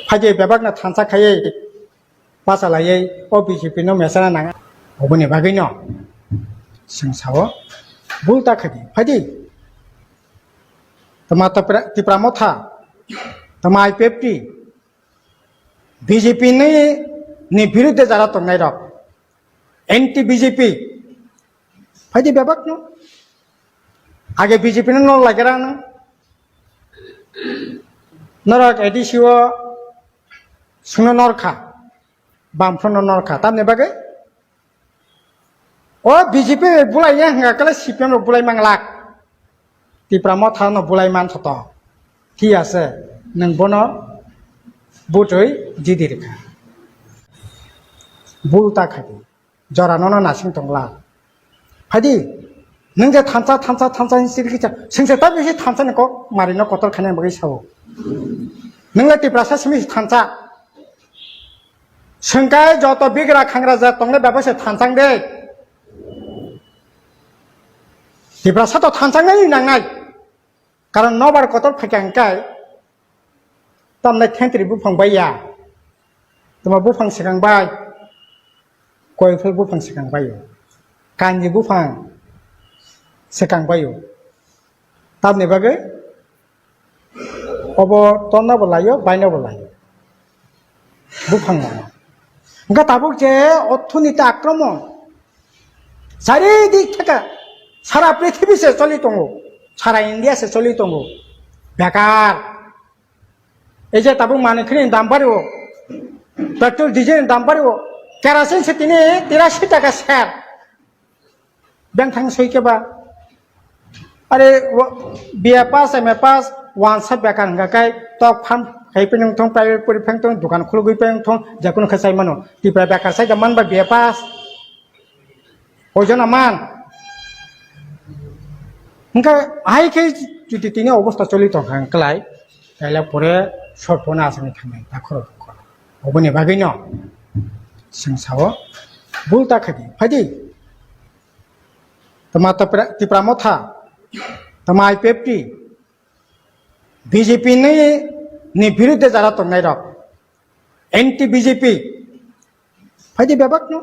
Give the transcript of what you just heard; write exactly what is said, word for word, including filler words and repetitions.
Phaidi bebakno thansa khaiwi bachalaiwi o B J P no mesana nang. Oboni bagwino chwng sao, bul ta khaidi. Phaidi tama Tipra, Tipra Motha, tama I P F T, B J P ni, ni birudde jara tongnai rok, anti B J P, phaidi bebakno. Age B J P no nol lagera no. Norok A D C o sungno norkha, bamphano norkha, tamni bagwi o B J P bulai ya hwnga kala C P M rok bulai manglak. Tipra Motha no bulai man thoto. Thik ase, nwng bono butwi jidi rikha. Bul ta khaidi. Jora nono nasing tongla. Phaidi, nwng je thansa, thansa, thansa hinwi sirikisa, sengse ta bisi thansa ni kok mari no kotor khaina bagwi sao. Nwng le Tiprasa simi thansa. Sengkai joto bigra khangra ja tongle bebase thansang de. Tiprasa to thansang nai nangnai. Karon nobar kotor phaikha hwnkhe, tamnai thentri buphang bai ya. Tama buphang swkang bai, koiphel buphang swkang bai o, kanji buphang swkang bai o. Tamni bagwi obo tonna bo laio, baino bo laio. Buphang mano. Hwnkhe tabuk je orthoniti akromon, charidik theke sara prithibi se choli tongo, sara India se choli tongo. Bekar. Ei je tabuk manwi khini dam bario, petrol diesel ni dam bario, kerosene se tini tirasi taka ser. Bengthang soi khe ba. Are wa-, B A pass, M A pass, wansa bekar hwnkha khe tok phan khai phai nung thong, private pori phai nung thong, dukan khulugwi phai nung thong, je kunu khe chai mano. Tipra bekar sai da man ba B A pass. Hoijana man. Hwnkhe hai khe jodi tini obostha choli tong kha hwnkhe lai, taile pore sorpona asani thangnai ta khoro khoro. Oboni bagwino chwng sao, bul ta khaidi. Phaidi. Tama Tipra, Tipra Motha, tama I P F T, B J P ni, ni birudde jara tongnai rok, anti B J P, phaidi bebak no.